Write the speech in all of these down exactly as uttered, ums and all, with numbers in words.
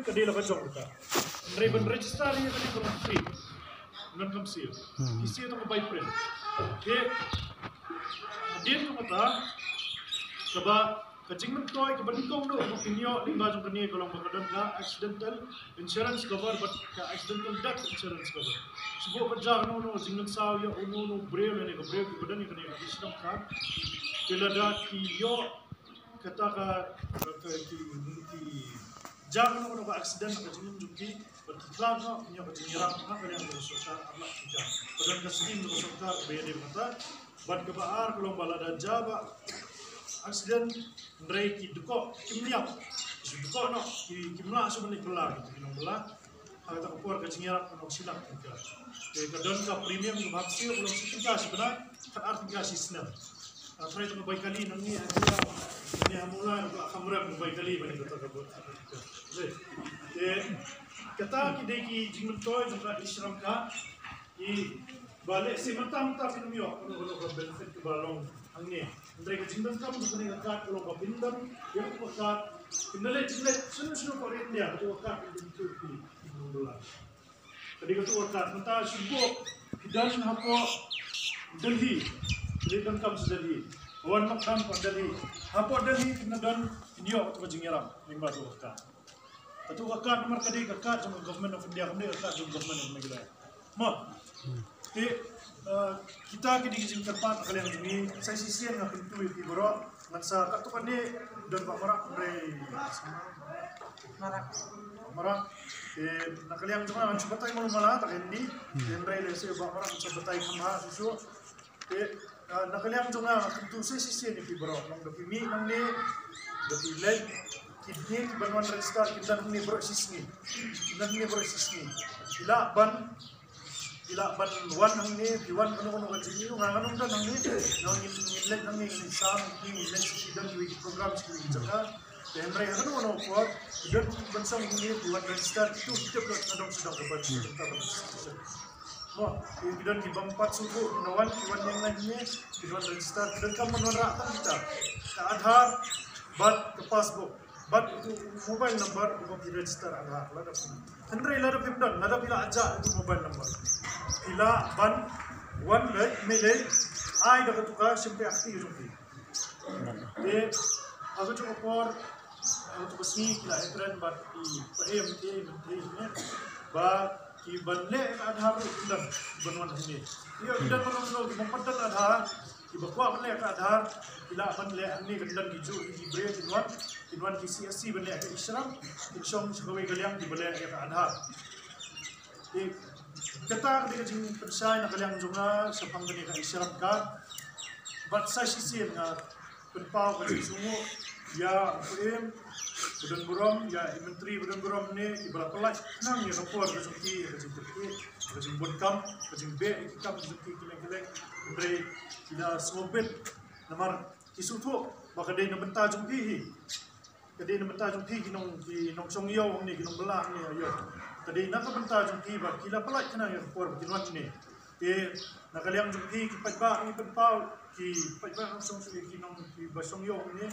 Ka dei la ka jong ka. Hynrei ban register ïa ka dei ka free. Ngan kam siew. Ki siew tang ka bai print. Te hadien kata kaba ka jingmyntoi kaba nyngkong noh ba pynïoh lyngba jong kane ka long ba ka don ka accidental insurance cover bad ka accidental death insurance cover. Shu ba jia noh noh jingmynsaw ïa uno uno briew lane ka briew kiba don ïa kane ka Islam card. Te lada ki ïoh kata ka, ka, ki, ki jia noh noh ka accident ka jingim jong ki, bad ki khlad noh, ki ïoh ka jingïarap na ka liang jong ka sorkar ar lak tyngka. Ka don ka skim jong ka sorkar ba ïadei bad kata. Bad kaba ar ka long ba lada jia ba accident, hynrei ki dkoh kim ïap, ki dkoh noh, ki, kim lah shuh ban leit bylla, ki nongbylla. Ha kata ka por ka jingïarap ka nongshilak tyngka. Te ka don ka premium kaba hap siew ka long shi tyngka shi bnai, khat ar tyngka shi snem. Ah, trai tang ka bai kali nangne ha Mawlai, nangne ha Mawlai ka kham rem ka bai kali ban kata ka bai. Te kata ki dei ki jingmyntoi jong ka Islam card. Ki ba lehse mynta mynta phin ym ïoh kano kano ka benefit kaba long hangne. Hynrei ka jingdonkam jong kane ka card ka long ba phin don ïa ka card, phin da leit jingleit shano shano ha ri India, ka card phin don. Ka dei katu ka card mynta shu buh ki don hapoh Delhi. Ki dei donkam sha Delhi. Wan mak dang hapoh Delhi. Hapoh Delhi ki na don, ki ïoh katu ka jingïarap lyngba katu ka card. Katu ka card namar ka dei ka card jong ka Government of India, kam dei ka card jong ka Government of Meghalaya. Mo. Te, eh, kita ki dei ki jingkyrpad na ka liang jong ngi, sa shisien nga kyntu ïa phi baroh, ngan sa katto katne don Bah Marak, hynrei Marak. Te na ka liang jong nga ngan shu batai malu mala, ta ka Hindi. Te hynrei lehse Bah Marak ngan sa batai kham bha shuh shuh. Te, ah, na ka liang jong nga nga kyntu sa shisien ïa phi baroh, long da phi mih nangne, da phi leit, kine kiban wan register ki don hangne baroh shisngi. Ki don hangne baroh shisngi. Phi lah ban Phi lah ban wan hangne, phi wan kano kano ka jingïalang, nga ngan ym don hangne. Nga ngin, ngin leit hangne, ngin sam, ngin leit sha ki don kiwei ki program sha kiwei ki jaka. Te hynrei ha kano kano ka por, phi don ban song hangne, phi wan register, kito ki tip lut na dong sha dong ka ban register. Mo, phi don ki bym pat sngewthuh, phi wan, phi wan ïeng hangne, phi wan register, phi donkam ban wanrah tang kita. Ka Aadhaar bad ka passbook. Bad utu u mobile number uba phi register Aadhaar lada phi. Hynrei lada phim don, lada phi la jah utu u mobile number, phi lah ban wan leit, mih leit, ai da katu ka shim pyrthei jong phi. Te ha katu ka por, ha katu ka sngi ki la ïakren bad i Bah Em, Em, Em, Em, ba ki ban leh ka Aadhaar ruh ki don, ban wan hangne. Ïoh ki don mano mano ki bym pat don Aadhaar, kiba kwah ban leh ka Aadhaar, ki lah ban leh hangne, kan don ki juh ki briew kin wan, kin wan ki C S C ban leh ka e-Shram, kin shong sha kawei ka liang kiba leh ïa ka Aadhaar. Te kata ka dei ka jingpynshai na ka liang jong nga shaphang kane ka e-Shram card. Bad sa shisien nga pynpaw ka jingsngewnguh ïa u Bah Em ba don burom, ïa i Myntri ba don burom ne, kiba la pynlait khnang ïa ka por ka jong ki, ka jingkyrkieh, ka jingbun kam, ka jingbeh ïa ki kam ka jong ki kylleng kylleng. Hynrei ki la sngewbit namar ki sngewthuh ba ka dei na bynta jong phi hi. Ka dei na bynta jong phi ki nong, ki nongshong ïew hangne, ki nongbylla hangne, ïa. Ka dei na ka bynta jong phi ba ki la pynlait khnang ïa ka por ba kin wan hangne. Te na ka liang jong phi ki paidbah ngi pynpaw, ki paidbah nongshong shnong, ki nong, kiba shong ïew hangne.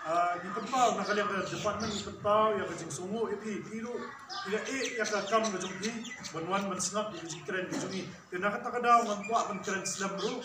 Ah, ngi pynpaw na ka liang ka department, ngi pynpaw ïa ka jingsngewnguh ïa phi, phi ruh phi la ïeh ïa ka kam ka jong phi ban wan ban sngap ïa ka jingkren ka jong ngi. Te na kata ka daw ngan kwah ban kren slem ruh.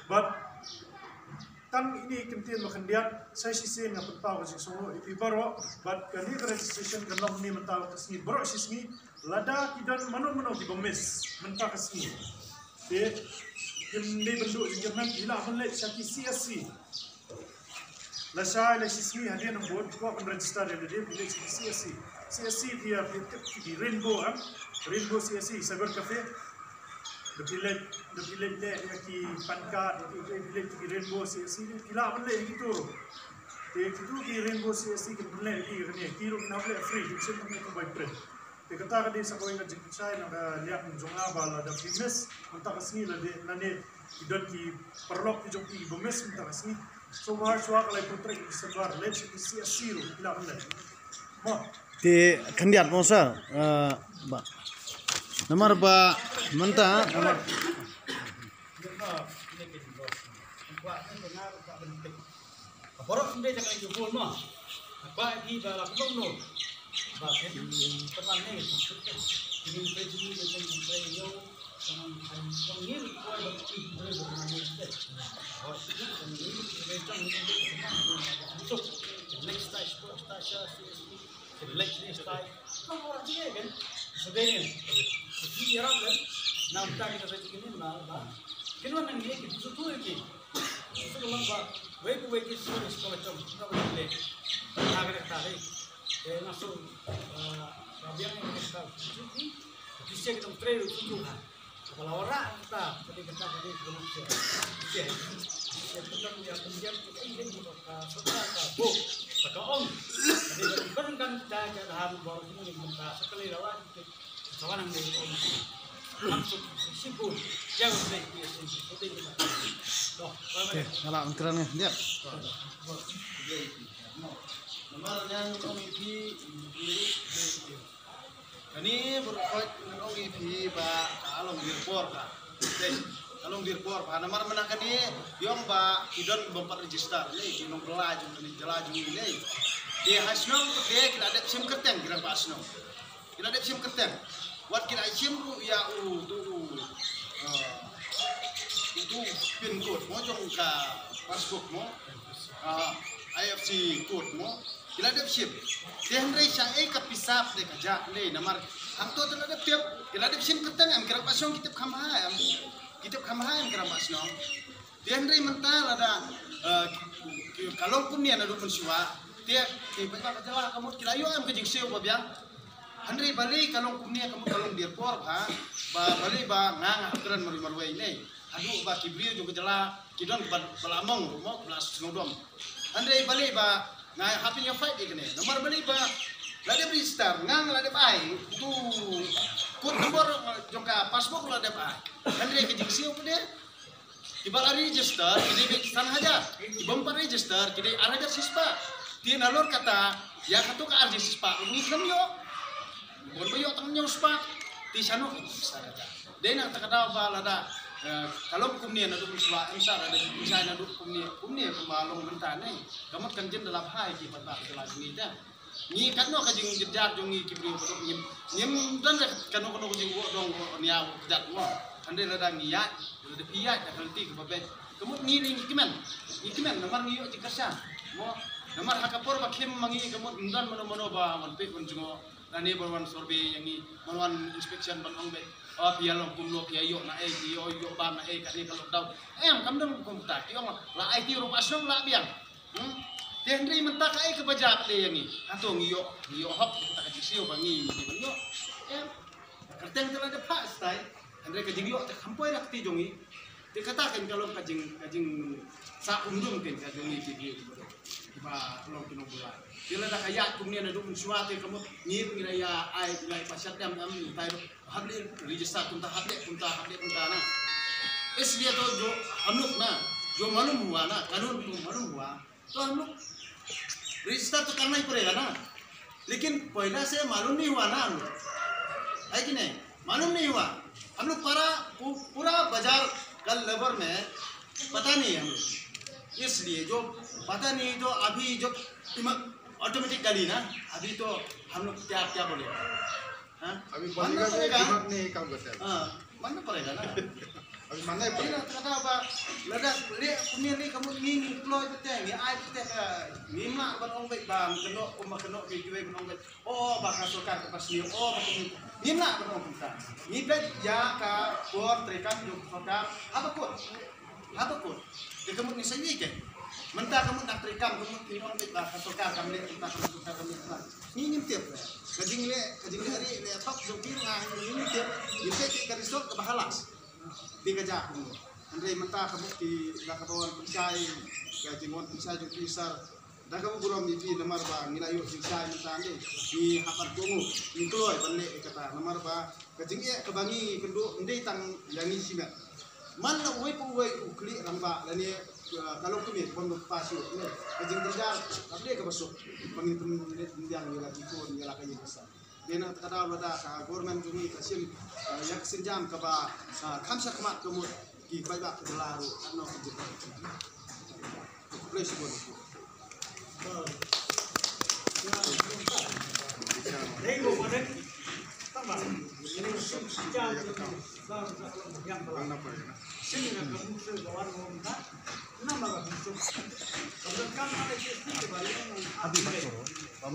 Bad tang ine i kyntien ba khyndiat, sa shisien nga pynpaw ka jingsngewnguh ïa phi baroh, bad kane ka registration kan long ne mynta ka sngi baroh shi sngi, lada ki don mano mano kiba miss mynta ka sngi. Te kim dei ban duh jingkyrmen, phi lah ban leit sha ki C S C. Lashai la shi sngi hadien ym bun, kwah ban register ïa lade, phi leit sha ki C S C. C S C phi ïa, phi tip ki Rainbow, em? Rainbow C S C, Cyber Cafe. Da phi leit, da phi leit leh ïa ki PAN card, da phi leit, phi leit ki Rainbow C S C, phi lah ban leh ïa kito ruh. Te kito ki Rainbow C S C kin pynleh ïa ki kane, ki ruh kin hap leh free, kin shim tang ïa ka bai print. Te kata ka dei sa kawei ka jingpynshai na ka liang jong nga ba lada phi miss mynta ka sngi, lada lane ki don ki paralok ki jong phi kiba miss mynta ka sngi, sngewbha shuwa ka laiphew tarik December, leit sha ki C S C ruh, phi lah ban leh. Mo. Te khyndiat mo sir, eh, ba. Namar ba mynta, namar ka baroh sngewdei jaka ïa u bun mo. Ka ba ïa phi ba la kumno. Next time, next time. Ka mor jingeh kan. Sa dei kan. Ki ïarap kan. Namar ta kita sa jingeh na ba. Kin wan nang ïa ki tu tu ki. Tu tu lang ba. Wei ku wei ki su ni sekolah com. Ka ba le. Ka ka ta le. Eh, na su. Ba biang ni ka ta. Tu ki. Ki se ki tong trei tu tu ha. Kepala orang kita, jadi kita jadi belum siap. Siap. Siap kita punya pendiam kita ini buka suka ka bu, ka ong. Jadi barang kan kita ke dalam baru ini minta sekali lawan kita. Sawan yang dari ong. Langsung sibuk. Jangan sampai dia sibuk. Jadi kita. Doh. Okay, ngala angkran ni. Dia. Nomor yang ong di Kane baroh khoit ngan ong ïa phi ba ka long biang por ka. Dei, ka long biang por ka. Namar mynta kane ïong ba ki don bym pat register ne, ki nongbylla jong kane jylla jong ngi ne. Te ha shnong te ki la dep shim kyrteng ki rangbah shnong. Ki la dep shim kyrteng. Wat ki la shim ruh ïa u tu u, ah, u tu pin code mo jong ka passbook mo. Ah, I F S C code mo. Ki la dep shim. Te hynrei sha ei ka pisa de ka jaka ne namar hangto te la dep tip, ki la dep shim kyrteng em ki rangbah shnong ki tip kham bha em. Ki tip kham bha em ki rangbah shnong. Te hynrei mynta lada, eh, ki, ki, ka long kumne naduh mynshuwa. Te, te paidbah ka jylla ka mut ki la ïoh em ka jingsiew ba biang. Hynrei balei ka long kumne ka mut ka long biang por bha. Ba balei ba nga nga hap kren marwei marwei ne. Haduh ba ki briew jong ka jylla ki don ba, ba la mong ruh mo, ba la sngewdom. Hynrei balei ba nga hap ïa fight ïa kane. Namar balei ba la dep register, nga nga la dep ai tu code number jong ka passbook la dep ai. Hynrei ka jingsiew ka dei kiba la register ki dei beit san hajar, ki bym pat register ki dei ar hajar shispah. Te nalor kata ïa kato ka ar hajar shispah ngi khlem ïoh. Bun ba ïoh tang hynñiew spah. Te shano ka pisa kata. Dei na kata ka daw ba lada, eh, ka long kumne naduh mynshuwa, em sa lada jingpynshai naduh kumne, kumne kumba long mynta ne. Ka mut kan jin da la bha ïa ki paidbah ka jylla jong ngi te. Ngi katno ka jingjynjar jong ngi ki briew ba duk ngim, ngim don re katno katno ka jingwoh dong woh nia woh kjat mo. Hynrei lada ngi ïaid, lada phi ïaid da ka lynti kaba beit. Ka mut ngi ngi kmen. Ngi kmen namar ngi ïoh jingkyrshan. Mo, namar ha ka por ba khim ma ngi ka mut ym don mano mano ba wan peit wan jngoh. Lane ban wan survey ïa ngi, ban wan inspection ban ong beit, oh, phi ïa long kumno, phi ïa ïoh na ei, phi ïoh ïoh bam na ei, kane ka lockdown. Em, kam don kumta, ki ong la aiti ruh ba shnong la biang. Hmm? Te hynrei mynta kaei kaba jia pat ïa ngi. Hato ngi ïoh, ngi ïoh hok kata ka jingsiew ba ngi, ngi ban ïoh. Em. Ka kyrteng te la dep phah stai. Hynrei ka jingïoh te kham poi na kti jong ngi. Te kata kan ka long ka jing, ka jing sa umdum kan ka jong ngi ki briew kiba dei. Kiba long ki nongbylla. Te lada ka ïaid kumne naduh mynshuwa te ka mut ngi ngi la ïa ai ngi la ïa pashat em em ngi tai ruh. Hap leh register kumta, hap leh kumta, hap leh kumta na. Isliye to jo hum log na, jo malum hua na, kanun to malum hua. तो हम लोग रजिस्टर तो करना ही पड़ेगा ना, लेकिन पहला से मालूम नहीं हुआ ना हम लोग, है कि नहीं? मालूम नहीं हुआ। हम लोग पूरा पू-, पूरा बाजार का लेबर में पता नहीं है हम लोग, इसलिए जो पता नहीं, तो अभी जो ऑटोमेटिकली ना, अभी तो हम लोग क्या क्या बोले, हाँ? अभी मानना बनेगा भी पड़ेगा। दिमाग नहीं काम करता है। हाँ, मानना पड़ेगा ना। अभी मानना ही पड़ेगा। Ina kata ba lada leh kumne leh ka mut ngi ngi kloi bete ngi ai bete ka ngim lah ban ong beit ba kano um kano ki kiwei ban ong beit. Oh, ba ka sorkar ka pas ni, oh, ba kumne. Ngim lah ban ong kumta. Ngi beit ïa ka por treikam jong ka sorkar haba kut. Haba kut. Te ka mut ngi sa ïohi ke. Mynta ka mut na treikam ka mut ngi ong beit ba ka sorkar kam leh kumta, ka sorkar kam leh kumta. Ngi ngim tip. Ka jingleh, ka jingleh ri leh thok jong phi nga ngi ngim tip. Ngi tip ka result kaba halas. Te ka jia kumno. Hynrei mynta ka mut ki la ka wan pynshai, ka jingwan pynshai jong ki sar. Da kaba burom ïa phi namar ba ngi la ïoh jingshai mynta ngi. Ngi hap ban kohnguh, ngi kloi ban leh ïa kata namar ba ka jingeh kaba ngi kynduh ym dei tang ïa ngi shimet. Man la uwei pa uwei u khlieh rangbah lane, eh, ka long kmie bym pass ïa u ne. Ka jingjynjar ka dei kaba suk ba ngin pynleh pynbiang ïa la ki khun ïa la ka ïing ka sem. Dei na kata ka daw lada ka government jong ngi ka shim, eh, ïa ka sienjam kaba, eh, kham shakhmat ka mut ki paidbah ka jylla ruh katno ka jylla. Khublei shibun.